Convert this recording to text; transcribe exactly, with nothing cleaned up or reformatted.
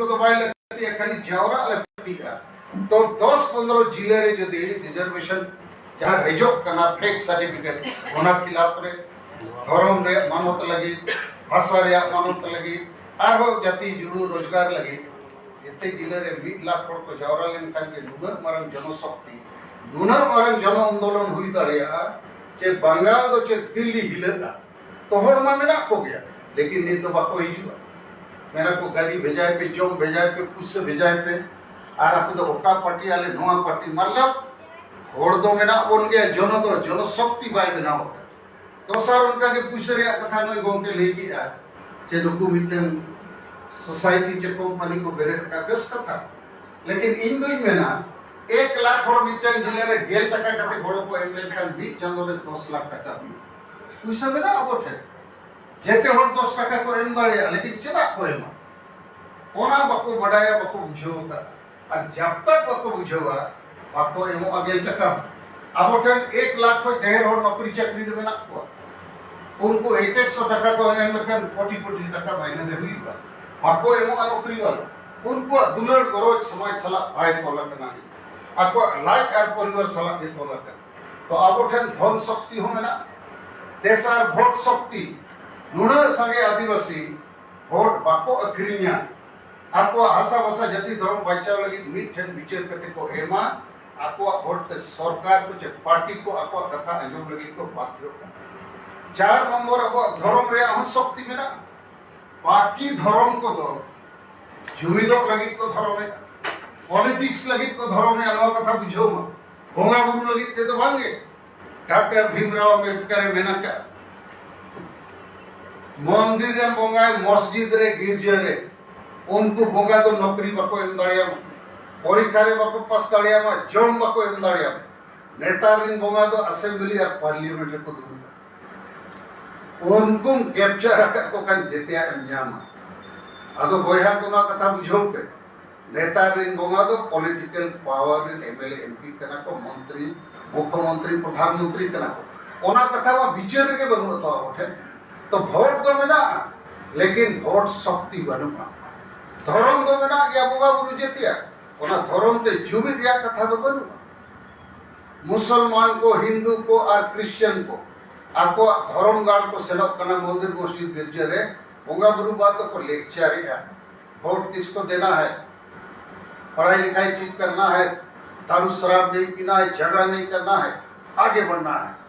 ᱫᱚ ᱵᱟᱭ ᱞᱟᱹᱠᱛᱤᱜᱼᱟ, ᱠᱷᱟᱹᱞᱤ ᱡᱟᱣᱨᱟᱜ ᱞᱟᱹᱠᱛᱤᱜᱼᱟ᱾ ᱛᱚ ᱫᱚᱥ ᱯᱚᱱᱫᱽᱨᱚ ᱡᱤᱞᱟᱹ ᱨᱮ ᱡᱩᱫᱤ ᱨᱤᱡᱟᱨᱵᱷᱮᱥᱚᱱ ᱡᱟᱦᱟᱸ ᱨᱮᱡᱚᱜ ᱠᱟᱱᱟ ᱯᱷᱮᱠ ᱥᱟᱨᱴᱤᱯᱷᱤᱠᱮᱴ, ᱚᱱᱟ ᱠᱷᱤᱞᱟᱯ ᱨᱮ, ᱫᱷᱚᱨᱚᱢ ᱨᱮᱭᱟᱜ ᱢᱟᱱᱚᱛ ᱞᱟᱹᱜᱤᱫ, ᱵᱷᱟᱥᱟ ᱨᱮᱭᱟᱜ ᱢᱟᱱᱚᱛ ᱞᱟᱹᱜᱤᱫ, ᱟᱨᱦᱚᱸ ᱡᱟᱹᱛᱤ ᱡᱩᱲᱩ ᱨᱳᱡᱽᱜᱟᱨ ᱞᱟᱹᱜᱤᱫ, ᱡᱮᱛᱮ ᱡᱤᱞᱟᱹ ᱨᱮ ᱢᱤᱫ ᱞᱟᱠᱷ ᱦᱚᱲ ᱠᱚ ᱡᱟᱣᱨᱟ ᱞᱮᱱᱠᱷᱟᱱ ᱜᱮ ᱱᱩᱱᱟᱹᱜ ᱢᱟᱨᱟᱝ ᱡᱚᱱᱚᱥᱚᱠᱛᱤ, ᱱᱩᱱᱟᱹᱜ ᱢᱟᱨᱟᱝ ᱡᱚᱱᱚ ᱟᱱᱫᱳᱞᱚᱱ ᱦᱩᱭ ᱫᱟᱲᱮᱭᱟᱜᱼᱟ ᱡᱮ ᱵᱟᱝᱜᱟᱞ ᱫᱚ ᱪᱮᱫ ᱫᱤᱞᱞᱤ ᱦᱤᱞᱟᱹᱜᱼᱟ᱾ ᱛᱚ ᱦᱚᱲ ᱢᱟ ᱢᱮᱱᱟᱜ ᱠᱚᱜᱮᱭᱟ, ᱞᱮᱠᱤᱱ ᱱᱤᱛ ᱫᱚ ᱵᱟᱠᱚ ᱦᱤᱡᱩᱜᱼᱟ᱾ ᱢᱮᱱᱟ ᱠᱚ, "ᱜᱟᱹᱰᱤ ᱵᱷᱮᱡᱟᱭ ᱯᱮ, ᱡᱚᱢ ᱵᱷᱮᱡᱟᱭ ᱯᱮ, ᱯᱩᱭᱥᱟᱹ ᱵᱷᱮᱡᱟᱭ ᱯᱮ, ᱟᱨ ᱟᱯᱮ ᱫᱚ ᱚᱠᱟ ᱯᱟᱨᱴᱤ?" ᱟᱞᱮ ᱱᱚᱣᱟ ᱯᱟᱨᱴᱤ᱾ ᱢᱚᱛᱞᱚᱵ ᱦᱚᱲ ᱫᱚ ᱢᱮᱱᱟᱜ ᱵᱚᱱ ᱜᱮᱭᱟ, ᱡᱚᱱᱚ ᱫᱚ, ᱡᱚᱱᱚ ᱥᱚᱠᱛᱤ ᱵᱟᱭ ᱵᱮᱱᱟᱣ ᱟᱠᱟᱫᱟ᱾ ᱫᱚᱥᱟᱨ ᱚᱱᱠᱟ ᱜᱮ ᱯᱩᱭᱥᱟᱹ ᱨᱮᱭᱟᱜ ᱠᱟᱛᱷᱟ ᱱᱩᱭ ᱜᱚᱢᱠᱮ ᱞᱟᱹᱭ ᱠᱮᱜᱼᱟ ᱡᱮ ᱱᱩᱠᱩ ᱢᱤᱫᱴᱟᱝ ᱥᱳᱥᱟᱭᱴᱤ ᱪᱮ ᱠᱳᱢᱯᱟᱱᱤ ᱠᱚ ᱵᱮᱨᱮᱫ ᱟᱠᱟᱫ, ᱵᱮᱥ ᱠᱟᱛᱷᱟ᱾ ᱞᱮᱠᱤᱱ ᱤᱧ ᱫᱩᱧ ᱢᱮᱱᱟ, ᱮᱠ ᱞᱟᱠᱷ ᱦᱚᱲ ᱢᱤᱫᱴᱟᱝ ᱡᱤᱞᱟᱹ ᱨᱮ ᱜᱮᱞ ᱴᱟᱠᱟ ᱠᱟᱛᱮ ᱜᱚᱲᱚ ᱠᱚ ᱮᱢ ᱞᱮᱱᱠᱷᱟᱱ ᱢᱤᱫ ᱪᱟᱸᱫᱚ ᱨᱮ ᱫᱚᱥ ᱞᱟᱠᱷ ᱴᱟᱠᱟ ᱦᱩᱭᱩᱜᱼᱟ᱾ ᱯᱩᱭᱥᱟᱹ ᱢᱮᱱᱟᱜᱼᱟ ᱟᱵᱚ ᱴᱷᱮᱱ, ᱡᱮᱛᱮ ᱦᱚᱲ ᱫᱚᱥ ᱴᱟᱠᱟ ᱠᱚ ᱮᱢ ᱫᱟᱲᱮᱭᱟᱜᱼᱟ, ᱞᱮᱠᱤᱱ ᱪᱮᱫᱟᱜ ᱠᱚ ᱮᱢᱟ? ᱚᱱᱟ ᱵᱟᱠᱚ ᱵᱟᱰᱟᱭᱟ, ᱵᱟᱠᱚ ᱵᱩᱡᱷᱟᱹᱣ ᱟᱠᱟᱫᱟ᱾ ᱟᱨ ᱡᱟᱵ ᱛᱟᱠ ᱵᱟᱠᱚ ᱵᱩᱡᱷᱟᱹᱣᱟ, ᱵᱟᱠᱚ ᱮᱢᱚᱜᱼᱟ ᱜᱮᱞ ᱴᱟᱠᱟ᱾ ᱟᱵᱚ ᱴᱷᱮᱱ ᱮᱠ ᱞᱟᱠᱷ ᱠᱷᱚᱱ ᱰᱷᱮᱨ ᱦᱚᱲ ᱱᱚᱠᱨᱤ ᱪᱟᱹᱠᱨᱤ ᱨᱮ ᱢᱮᱱᱟᱜ ᱠᱚᱣᱟ᱾ ᱩᱱᱠᱩ ᱮᱠ ᱮᱠᱥᱚ ᱴᱟᱠᱟ ᱠᱚ ᱮᱢ ᱞᱮᱠᱷᱟᱱ ᱠᱳᱴᱤ ᱠᱳᱴᱤ ᱴᱟᱠᱟ ᱢᱟᱭᱱᱮ ᱨᱮ ᱦᱩᱭᱩᱜᱼᱟ᱾ ᱵᱟᱠᱚ ᱮᱢᱚᱜᱼᱟ ᱱᱚᱠᱨᱤ ᱵᱟᱞᱟ᱾ ᱩᱱᱠᱩᱣᱟᱜ ᱫᱩᱞᱟᱹᱲ ᱜᱚᱨᱚᱡᱽ ᱥᱚᱢᱟᱡᱽ ᱥᱟᱞᱟᱜ ᱵᱟᱭ ᱛᱚᱞ ᱟᱠᱟᱱᱟ, ᱟᱠᱚᱣᱟᱜ ᱞᱟᱡ ᱟᱨ ᱯᱚᱨᱤᱵᱟᱨ ᱥᱟᱞᱟᱜ ᱜᱮ ᱛᱚᱞ ᱟᱠᱟᱱᱟ᱾ ᱛᱚ ᱟᱵᱚ ᱴᱷᱮᱱ ᱫᱷᱚᱱ ᱥᱚᱠᱛᱤ ᱦᱚᱸ ᱢᱮᱱᱟᱜᱼᱟ, ᱛᱮᱥᱟᱨ ᱵᱷᱳᱴ ᱥᱚᱠᱛᱤ᱾ ᱱᱩᱱᱟᱹᱜ ᱥᱟᱸᱜᱮ ᱟᱹᱫᱤᱵᱟᱹᱥᱤ ᱵᱷᱳᱴ ᱵᱟᱠᱚ ᱟᱹᱠᱷᱨᱤᱧᱟ, ᱟᱠᱚᱣᱟᱜ ᱦᱟᱥᱟ ᱵᱷᱟᱥᱟ ᱡᱟᱹᱛᱤ ᱫᱷᱚᱨᱚᱢ ᱵᱟᱧᱪᱟᱣ ᱞᱟᱹᱜᱤᱫ ᱢᱤᱫ ᱴᱷᱮᱱ ᱵᱤᱪᱟᱹᱨ ᱠᱟᱛᱮ ᱠᱚ ᱮᱢᱟ᱾ ᱟᱠᱚᱣᱟᱜ ᱵᱷᱳᱴ ᱛᱮ ᱥᱚᱨᱠᱟᱨ ᱠᱚ ᱪᱮ ᱯᱟᱨᱴᱤ ᱠᱚ ᱟᱠᱚᱣᱟᱜ ᱠᱟᱛᱷᱟ ᱟᱸᱡᱚᱢ ᱞᱟᱹᱜᱤᱫ ᱠᱚ ᱵᱟᱫᱷᱭᱚᱜ ᱠᱟᱱᱟ᱾ ᱪᱟᱨ ᱱᱚᱢᱵᱚᱨ, ᱟᱵᱚᱣᱟᱜ ᱫᱷᱚᱨᱚᱢ ᱨᱮᱭᱟᱜ ᱦᱚᱸ ᱥᱚᱠᱛᱤ ᱢᱮᱱᱟᱜᱼᱟ᱾ ᱵᱟᱹᱠᱤ ᱫᱷᱚᱨᱚᱢ ᱠᱚᱫᱚ ᱡᱩᱢᱤᱫᱚᱜ ᱞᱟᱹᱜᱤᱫ ᱠᱚ ᱫᱷᱚᱨᱚᱢᱮᱫᱼᱟ, ᱯᱚᱞᱤᱴᱤᱠᱥ ᱞᱟᱹᱜᱤᱫ ᱠᱚ ᱫᱷᱚᱨᱚᱢᱮᱫᱼᱟ, ᱱᱚᱣᱟ ᱠᱟᱛᱷᱟ ᱵᱩᱡᱷᱟᱹᱣ ᱢᱟ᱾ ᱵᱚᱸᱜᱟ ᱵᱩᱨᱩ ᱞᱟᱹᱜᱤᱫ ᱛᱮᱫᱚ ᱵᱟᱝᱜᱮ᱾ ᱰᱟᱠᱛᱟᱨ ᱵᱷᱤᱢᱨᱟᱣ ᱟᱢᱵᱮᱫᱠᱟᱨ ᱮ ᱢᱮᱱ ᱟᱠᱟᱫ, ᱢᱚᱱᱫᱤᱨ ᱨᱮᱢ ᱵᱚᱸᱜᱟᱭ, ᱢᱚᱥᱡᱤᱫ ᱨᱮ, ᱜᱤᱨᱡᱟᱹ ᱨᱮ, ᱩᱱᱠᱩ ᱵᱚᱸᱜᱟ ᱫᱚ ᱱᱚᱠᱨᱤ ᱵᱟᱠᱚ ᱮᱢ ᱫᱟᱲᱮᱭᱟᱢᱟ, ᱯᱚᱨᱤᱠᱠᱷᱟ ᱨᱮ ᱵᱟᱠᱚ ᱯᱟᱥ ᱫᱟᱲᱮᱭᱟᱢᱟ, ᱡᱚᱢ ᱵᱟᱠᱚ ᱮᱢ ᱫᱟᱲᱮᱭᱟᱢᱟ᱾ ᱱᱮᱛᱟᱨ ᱨᱤᱱ ᱵᱚᱸᱜᱟ ᱫᱚ ᱟᱥᱮᱢᱵᱞᱤ ᱟᱨ ᱯᱟᱨᱞᱤᱭᱟᱢᱮᱱᱴ ᱨᱮᱠᱚ ᱫᱩᱲᱩᱵᱼᱟ᱾ ᱩᱱᱠᱩᱢ ᱠᱮᱯᱪᱟᱨ ᱟᱠᱟᱫ ᱠᱚ ᱠᱷᱟᱱ ᱡᱮᱛᱮᱭᱟᱜ ᱮᱢ ᱧᱟᱢᱟ᱾ ᱟᱫᱚ ᱵᱚᱭᱦᱟ ᱠᱚ, ᱱᱚᱣᱟ ᱠᱟᱛᱷᱟ ᱵᱩᱡᱷᱟᱹᱣ ᱯᱮ, ᱱᱮᱛᱟᱨ ᱨᱤᱱ ᱵᱚᱸᱜᱟ ᱫᱚ ᱯᱚᱞᱤᱴᱤᱠᱮᱞ ᱯᱟᱣᱟᱨ ᱨᱤᱱ M L A, M P ᱠᱟᱱᱟ ᱠᱚ, ᱢᱚᱱᱛᱨᱤ, ᱢᱩᱠᱷᱭᱚᱢᱚᱱᱛᱨᱤ, ᱯᱨᱚᱫᱷᱟᱱ ᱢᱚᱱᱛᱨᱤ ᱠᱟᱱᱟ ᱠᱚ᱾ ᱚᱱᱟ ᱠᱟᱛᱷᱟ ᱢᱟ ᱵᱤᱪᱟᱹᱨ ᱨᱮᱜᱮ ᱵᱟᱹᱱᱩᱜ ᱟᱛᱚ ᱟᱵᱚ ᱴᱷᱮᱱ᱾ ᱛᱚ ᱵᱷᱳᱴ ᱫᱚ ᱢᱮᱱᱟᱜᱼᱟ, ᱞᱮᱠᱤᱱ ᱵᱷᱳᱴ ᱥᱚᱠᱛᱤ ᱵᱟᱹᱱᱩᱜᱼᱟ᱾ ᱫᱷᱚᱨᱚᱢ ᱫᱚ ᱢᱮᱱᱟᱜ ᱜᱮᱭᱟ, ᱵᱚᱸᱜᱟ ᱵᱩᱨᱩ ᱡᱟᱹᱛᱤᱭᱟᱜ᱾ ᱚᱱᱟ ᱫᱷᱚᱨᱚᱢ ᱛᱮ ᱡᱩᱢᱤᱫ ᱨᱮᱭᱟᱜ ᱠᱟᱛᱷᱟ ᱫᱚ ᱵᱟᱹᱱᱩᱜᱼᱟ᱾ ᱢᱩᱥᱚᱞᱢᱟᱱ ᱠᱚ, ᱦᱤᱱᱫᱩ ᱠᱚ ᱟᱨ ᱠᱨᱤᱥᱪᱟᱱ ᱠᱚ ᱟᱠᱚᱣᱟᱜ ᱫᱷᱚᱨᱚᱢ ᱜᱟᱲ ᱠᱚ ᱥᱮᱱᱚᱜ ᱠᱟᱱᱟ, ᱢᱚᱱᱫᱤᱨ ᱢᱚᱥᱡᱤᱫ ᱜᱤᱨᱡᱟᱹ ᱨᱮ ᱵᱚᱸᱜᱟ ᱵᱩᱨᱩ ᱵᱟᱫ ᱫᱚᱠᱚ ᱞᱮᱠᱪᱟᱨᱮᱜᱼᱟ, ᱵᱷᱳᱴ ᱠᱤᱥᱠᱚ ᱫᱮᱱᱟ ᱦᱟᱭ, ᱯᱟᱲᱦᱟᱭ ᱞᱤᱠᱷᱟᱭ ᱴᱷᱤᱠ ᱠᱟᱨᱱᱟ ᱦᱟᱭ, ᱫᱟᱨᱩ ᱥᱟᱨᱟᱵ ᱱᱤᱭ ᱯᱤᱱᱟ ᱦᱟᱭ, ᱡᱷᱟᱜᱽᱲᱟ ᱱᱤᱭ ᱠᱟᱨᱱᱟ ᱦᱟᱭ, ᱟᱜᱮ ᱵᱟᱲᱷᱱᱟ ᱦᱟᱭ᱾